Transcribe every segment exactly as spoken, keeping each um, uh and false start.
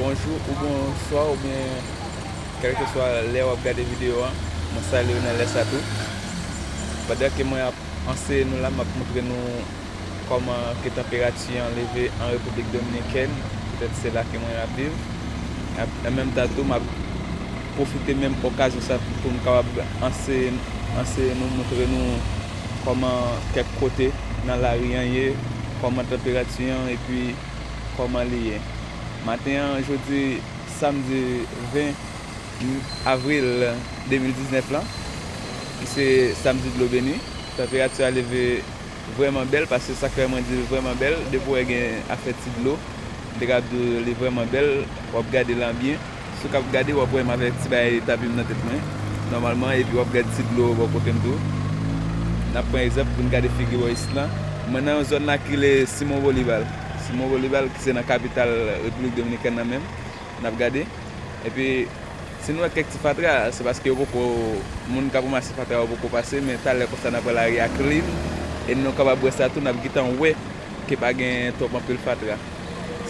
Bonjou ou bonswa oubyen kèlkeswa lè w ap gade videyo a, mwen salye w nan lè sa tou. Pandan ke mwen ap anseye nou la, m ap montre nou kòman ke tanperati an leve an Repiblik Dominikèn, poutèt se la ke mwen ap viv. Ap, an menm tan tou, m ap pwofite menm okazyon sa pou m kapab anseye, anseye nou, montre nou kòman kèk kote nan lari an ye, kòman tanperati an, epi kòman li ye. Maten an, jodi samdi ven avril de mil diznèf lan, ki se samdi dlo beni, tanperati a leve vrèman bèl, paske sa k fè mwen di l vrèman bèl, depi w wè gen afè ti dlo, m te ka ap di w li vrèman bèl, w ap gade l an byen. Si w k ap gade, w ap wè m avèk ti bagay tapi m nan tèt mwen, nòmalman, epi w ap gade ti dlo bò kote m tou. N ap pran egzanp pou n gade figi bò isit lan. Mwen nan yon zòn la ki rele Simon Bolival. Simon Bolival, ki se nan kapital Repiblik Dominikèn nan menm, n ap gade. Epi, si n wè kèk ti fatra, se paske yo poko, moun k ap ranmase fatra yo poko pase, men talè konsa n ap wè lari a clean, e nou kapab wè sa tou, n ap gentan wè ke pa gen twòp anpil fatra.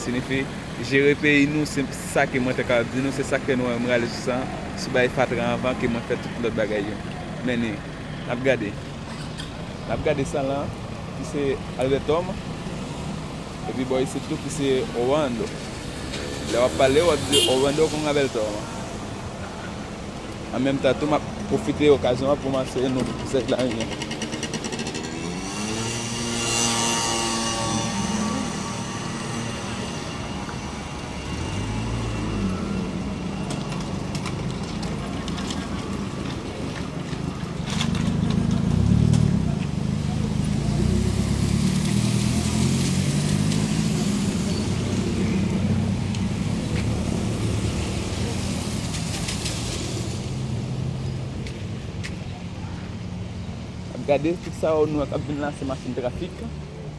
Siyifi, jere peyi nou, se sa ke mwen te kapab di nou, se sa k fè nou wè m rale sou sa, sou bay fatra anvan ke mwen fè tout lòt bagay yo. Men ni, n ap gade. N ap gade sa la, ki se Albertom, epi bò isit tou, ki se Orlando. Lè w ap pale, w ap di Orlando kon Albertom. An menm tan tou, m ap pwofite okazyon an pou m anseye nou zèg la renmen. Ap gade tout sa yo nou wè k ap vin la, se machin trafik,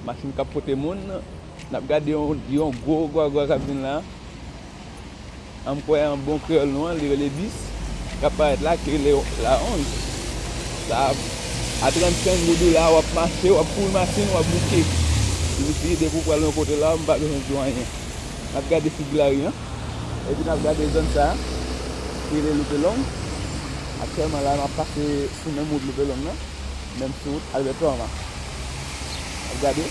machin k ap pote moun. N ap gade yon, yon gwo gwagwa k ap vin la. An m kwè an bon kreyòl nou an, li rele bis. K ap parèt la, ki rele la onz. Sa a trannsenk goud ou la, w ap mache, w ap kouri machin, w ap bouke. Siyifi depi w pral yon kote la, m pa bezwen di w anyen. N ap gade figi lari an. Epi n ap gade zòn sa a, ki rele Loupelong. Aktyèlman la, m ap pase sou menm wout Loupelong nan, menm sou wout Albert Thomas. N ap gade.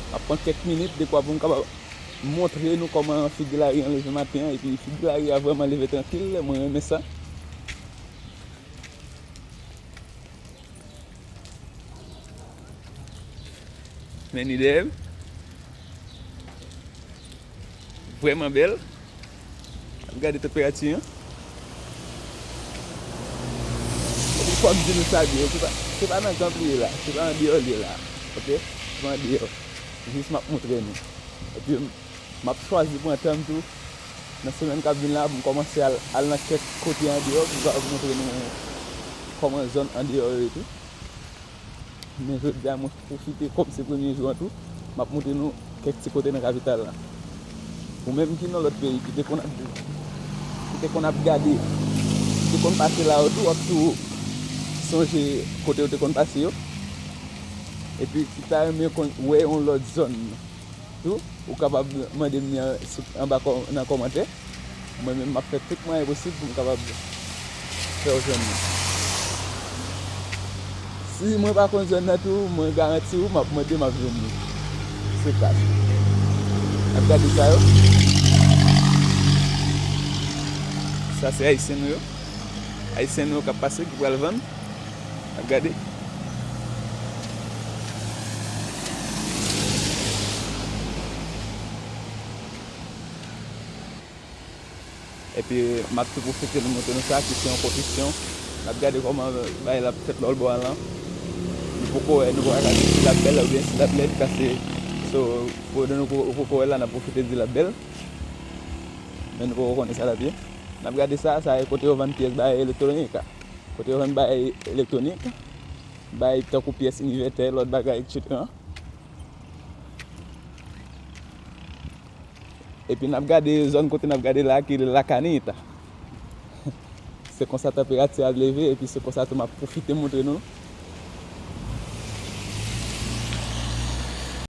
M ap pran kèk minit dekwa pou m kapab montre nou kòman figi lari an leve maten an, epi figi lari a vrèman leve trankil, mwen renmen sa. Men ni dèyè m. Vrèman bèl. Ap gade tanperati an. Epi fò m di nou sa byen, se pa, se pa nan kanp li ye la, se pa andeyò li ye la. Oke? Se pa andeyò. Jis m ap montre nou. Epi m ap chwazi pran tan m tou nan semèn k ap vin la pou m kòmanse al, al nan kèk kote andeyò pou m kapab montre nou kòman zòn andeyò yo ye tou. Men jodi a, mwen pwofite, kòm se premye jou an tou, m ap montre nou kèk ti kote nan kapital la. Ou menm ki nan lòt peyi, ki te konn ap, ki te konn ap gade, ki te konn pase la yo tou, w ap tou sonje kote w te konn pase yo. Epi ki ta renmen konn wè yon lòt zòn tou, ou kapab mande m li an, sou, anba kò, nan kòmantè. Mwen menm, m ap fè tout mwayen posib pou m kapab fè w jwenn li. Si mwen pa konn zòn nan tou, mwen garanti w, m ap mande, m ap jwenn li. Se klas. N ap gade sa yo. Sa se ayisyen nou yo. Ayisyen nou yo k ap pase, ki pral vann. N ap gade. Epi, m ap tou pwofite nou montre nou sa ki se yon konstriksyon. N ap gade kòman bagay la ap fèt lòtbò a lan. Nou poko wè, nou pa ka di si l ap bèl oubyen si l ap lèd, paske, so, pandan nou po-, poko wè la, n ap pwofite di l ap bèl. Men nou poko konnen sa l ap ye. N ap gade sa, sa e kote yo vann pyès bagay elektwonik. Kote yo vann bagay elektwonik, bagay tankou pyès envètè, lòt bagay, etsetera. Epi n ap gade zòn kote n ap gade la, ki rele La Canita. Se konsa tanperati a ap leve, epi se konsa tou m ap pwofite montre nou